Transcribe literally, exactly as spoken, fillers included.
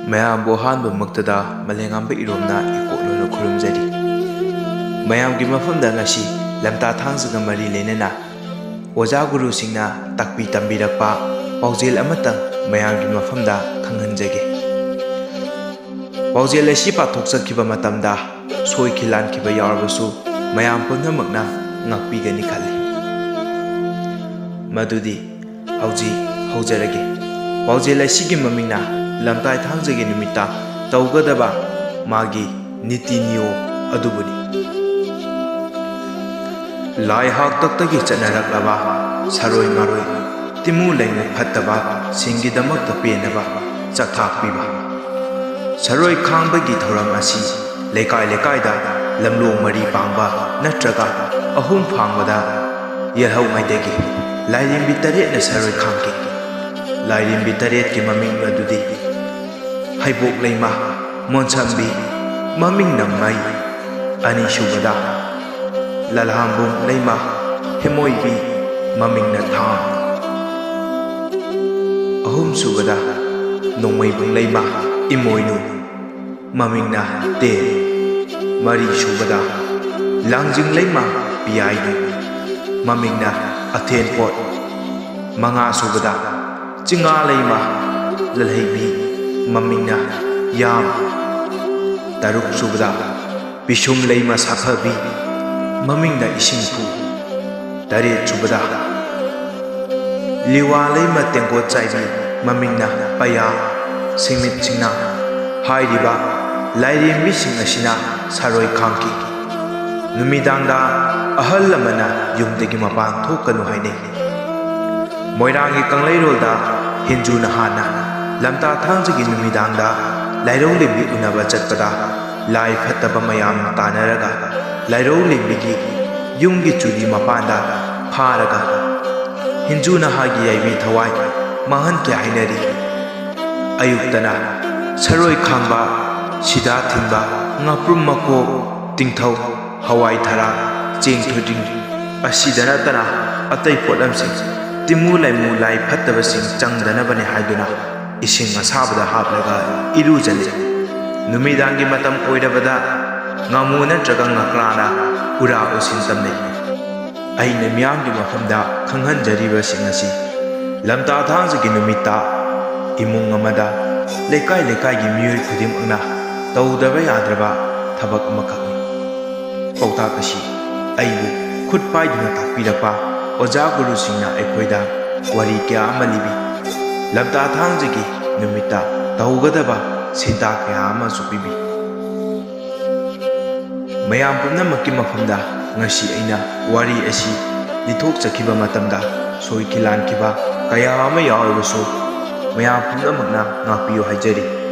ꯃꯌꯥꯝꯕꯨ ꯑꯍꯥꯟꯕꯃꯛꯇꯗ ꯃꯂꯦꯉꯥꯝꯕ ꯏꯔꯣꯝꯅ ꯏꯀꯣꯛ ꯂꯣꯟꯅ ꯈꯨꯔꯨꯝꯖꯔꯤ꯫ ꯃꯌꯥꯝꯒꯤ ꯃꯐꯝꯗ ꯉꯁꯤ ꯂꯝꯇꯥ ꯊꯥꯡꯖꯒ ꯃꯔꯤ ꯂꯩꯅꯅ ꯑꯣꯖꯥ ꯒꯨꯔꯨꯁꯤꯡꯅ ꯇꯥꯛꯄꯤ ꯇꯝꯕꯤꯔꯛꯄ ꯄꯥꯎꯖꯦꯜ ꯑꯃꯇꯪ ꯃꯌꯥꯝꯒꯤ ꯃꯐꯝꯗ ꯈꯪꯍꯟꯖꯒꯦ꯫ ꯄꯥꯎꯖꯦꯜ ꯑꯁꯤ ꯄꯥꯊꯣꯛꯆꯈꯤꯕ ꯃꯇꯝꯗ ꯁꯣꯏꯈꯤ ꯂꯥꯟꯈꯤꯕ ꯌꯥꯎꯔꯕꯁꯨ ꯃꯌꯥꯝ ꯄꯨꯝꯅꯃꯛꯅ ꯉꯥꯛꯄꯤꯒꯅꯤ ꯈꯜꯂꯤ꯫ ꯃꯗꯨꯗꯤ ꯍꯧꯖꯤꯛ ꯍꯧꯖꯔꯒꯦ꯫ ꯄꯥꯎꯖꯦꯜ ꯑꯁꯤꯒꯤ ꯃꯃꯤꯡꯅ ꯂꯝꯇꯥꯏ ꯊꯥꯡꯖꯒꯤ ꯅꯨꯃꯤꯠꯇ ꯇꯧꯒꯗꯕ ꯃꯥꯒꯤ ꯅꯤꯇꯤ ꯅꯤꯌꯣꯝ ꯑꯗꯨꯕꯨꯅꯤ꯫ ꯂꯥꯏ ꯍꯥꯛꯇꯛꯇꯒꯤ ꯆꯠꯅꯔꯛꯂꯕ ꯁꯔꯣꯏ ꯉꯥꯔꯣꯏ, ꯇꯤꯃꯨ ꯂꯩꯃꯨ ꯐꯠꯇꯕ ꯁꯤꯡꯒꯤꯗꯃꯛꯇ ꯄꯦꯟꯅꯕ ꯆꯥꯛꯊꯥꯛ ꯄꯤꯕ꯫ ꯁꯔꯣꯏ ꯈꯥꯡꯕꯒꯤ ꯊꯧꯔꯝ ꯑꯁꯤ ꯂꯩꯀꯥꯏ ꯂꯩꯀꯥꯏꯗ ꯂꯝꯂꯣꯡ ꯃꯔꯤ ꯄꯥꯡꯕ ꯅꯠꯇ꯭ꯔꯒ ꯑꯍꯨꯝ ꯐꯥꯡꯕꯗ ꯌꯦꯜꯍꯧꯉꯩꯗꯒꯤ ꯂꯥꯏꯔꯦꯝꯕꯤ ꯇꯔꯦꯠꯅ ꯁꯔꯣꯏ ꯈꯥꯡꯈꯤ꯫ ꯂꯥꯏꯔꯦꯝꯕꯤ ꯇꯔꯦꯠꯀꯤ ꯃꯃꯤꯡ ꯑꯗꯨꯗꯤ ꯍꯩꯕꯣꯛ ꯂꯩꯃ, ꯃꯣꯟꯁꯝꯕꯤ, ꯃꯃꯤꯡꯅ ꯃꯩ, ꯑꯅꯤꯁꯨꯕꯗ ꯂꯂꯥꯝꯕꯨꯡ ꯂꯩꯃ, ꯍꯦꯃꯣꯏꯕꯤ, ꯃꯃꯤꯡꯅ ꯊꯥꯡ, ꯑꯍꯨꯝꯁꯨꯕꯗ ꯅꯣꯡꯃꯩꯕꯨꯡ ꯂꯩꯃ, ꯏꯃꯣꯏꯅꯨ, ꯃꯃꯤꯡꯅ ꯇꯦꯟ, ꯃꯔꯤꯁꯨꯕꯗ ꯂꯥꯡꯖꯤꯡ ꯂꯩꯃ, ꯄꯤꯌꯥꯏꯅꯨ, ꯃꯃꯤꯡꯅ ꯑꯊꯦꯟꯄꯣꯠ, ꯃꯉꯥꯁꯨꯕꯗ ꯆꯤꯡꯉꯥ ꯂꯩꯃ, ꯂꯜꯍꯩꯕꯤ, ꯃꯃꯤꯡꯅ ꯌꯥꯝ, ꯇꯔꯨꯛꯁꯨꯕꯗ ꯄꯤꯁꯨꯝ ꯂꯩꯃ ꯁꯥꯐꯕꯤ, ꯃꯃꯤꯡꯅ ꯏꯁꯤꯡꯐꯨ, ꯇꯔꯦꯠꯁꯨꯕꯗ ꯂꯤꯋꯥ ꯂꯩꯃ ꯇꯦꯡꯀꯣꯠ ꯆꯥꯏꯕꯤ, ꯃꯃꯤꯡꯅ ꯄꯩꯌꯥ, ꯁꯤꯡꯃꯤꯠ ꯁꯤꯡꯅꯥ꯫ ꯍꯥꯏꯔꯤꯕ ꯂꯥꯏꯔꯦꯝꯕꯤꯁꯤꯡ ꯑꯁꯤꯅ ꯁꯔꯣꯏ ꯈꯥꯡꯈꯤ꯫ ꯅꯨꯃꯤꯗꯥꯡꯗ ꯑꯍꯜ ꯂꯃꯟꯅ ꯌꯨꯝꯗꯒꯤ ꯃꯄꯥꯟ ꯊꯣꯛꯀꯅꯨ ꯍꯥꯏꯅꯩ꯫ ꯃꯣꯏꯔꯥꯡꯒꯤ ꯀꯪꯂꯩꯔꯣꯜꯗ ꯍꯤꯟꯖꯨꯅ ꯍꯥꯟꯅ ꯂꯝꯇꯥ ꯊꯥꯡꯖꯒꯤ ꯅꯨꯃꯤꯗꯥꯡꯗ ꯂꯥꯏꯔꯧ ꯂꯦꯝꯕꯤ ꯎꯅꯕ ꯆꯠꯄꯗ ꯂꯥꯏ ꯐꯠꯇꯕ ꯃꯌꯥꯝ ꯇꯥꯟꯅꯔꯒ ꯂꯥꯏꯔꯧ ꯂꯦꯝꯕꯤꯒꯤ ꯌꯨꯝꯒꯤ ꯆꯨꯔꯤ ꯃꯄꯥꯟꯗ ꯐꯥꯔꯒ ꯍꯤꯟꯖꯨ ꯅꯍꯥꯒꯤ ꯌꯥꯏꯕꯤ ꯊꯋꯥꯏ ꯃꯥꯡꯍꯟꯈꯤ ꯍꯥꯏꯅꯔꯤ꯫ ꯑꯌꯨꯛꯇꯅ ꯁꯔꯣꯏ ꯈꯥꯡꯕ, ꯁꯤꯗꯥ ꯊꯤꯟꯕ, ꯉꯥꯄ꯭ꯔꯨꯝ ꯃꯀꯣꯛ, ꯇꯤꯡꯊꯧ, ꯍꯋꯥꯏ ꯊꯔꯥꯛ, ꯆꯦꯡ ꯊꯣꯏꯗꯤꯡ ꯑꯁꯤꯗ ꯅꯠꯇꯅ ꯑꯇꯩ ꯄꯣꯠꯂꯝꯁꯤꯡ ꯇꯤꯃꯨ ꯂꯩꯃꯨ ꯂꯥꯏ ꯐꯠꯇꯕꯁꯤꯡ ꯆꯪꯗꯅꯕꯅꯤ ꯍꯥꯏꯗꯨꯅ ꯏꯁꯤꯡ ꯑꯁꯥꯕꯗ ꯍꯥꯞꯂꯒ ꯏꯔꯨꯖꯅꯩ꯫ ꯅꯨꯃꯤꯗꯥꯡꯒꯤ ꯃꯇꯝ ꯑꯣꯏꯔꯕꯗ ꯉꯥꯃꯨ ꯅꯠꯇ꯭ꯔꯒ ꯉꯀ꯭ꯔꯥꯅ ꯎꯔꯥ ꯎꯁꯤꯟ ꯇꯝꯅꯩ꯫ ꯑꯩꯅ ꯃꯤꯌꯥꯝꯒꯤ ꯃꯐꯝꯗ ꯈꯪꯍꯟꯖꯔꯤꯕꯁꯤꯡ ꯑꯁꯤ ꯂꯝꯇꯥ ꯊꯥꯡꯖꯒꯤ ꯅꯨꯃꯤꯠꯇ ꯏꯃꯨꯡ ꯑꯃꯗ ꯂꯩꯀꯥꯏ ꯂꯩꯀꯥꯏꯒꯤ ꯃꯤꯑꯣꯏ ꯈꯨꯗꯤꯡꯃꯛꯅ ꯇꯧꯗꯕ ꯌꯥꯗ꯭ꯔꯕ ꯊꯕꯛ ꯑꯃꯈꯛꯅꯤ꯫ ꯄꯥꯎꯇꯥꯛ ꯑꯁꯤ ꯑꯩꯕꯨ ꯈꯨꯠ ꯄꯥꯏꯗꯨꯅ ꯇꯥꯛꯄꯤꯔꯛꯄ ꯑꯣꯖꯥ ꯒꯨꯔꯨꯁꯤꯡꯅ ꯑꯩꯈꯣꯏꯗ ꯋꯥꯔꯤ ꯀꯌꯥ ꯑꯃ ꯂꯤꯕꯤ꯫ ꯂꯝꯇꯥ ꯊꯥꯡꯖꯒꯤ ꯅꯨꯃꯤꯠꯇ ꯇꯧꯒꯗꯕ ꯁꯤꯟꯊꯥ ꯀꯌꯥ ꯑꯃꯁꯨ ꯄꯤꯕꯤ꯫ ꯃꯌꯥꯝ ꯄꯨꯝꯅꯃꯛꯀꯤ ꯃꯐꯝꯗ ꯉꯁꯤ ꯑꯩꯅ ꯋꯥꯔꯤ ꯑꯁꯤ ꯂꯤꯊꯣꯛꯆꯈꯤꯕ ꯃꯇꯝꯗ ꯁꯣꯏꯈꯤ ꯂꯥꯟꯈꯤꯕ ꯀꯌꯥ ꯑꯃ ꯌꯥꯎꯔꯕꯁꯨ ꯃꯌꯥꯝ ꯄꯨꯝꯅꯃꯛꯅ ꯉꯥꯛꯄꯤꯌꯨ ꯍꯥꯏꯖꯔꯤ꯫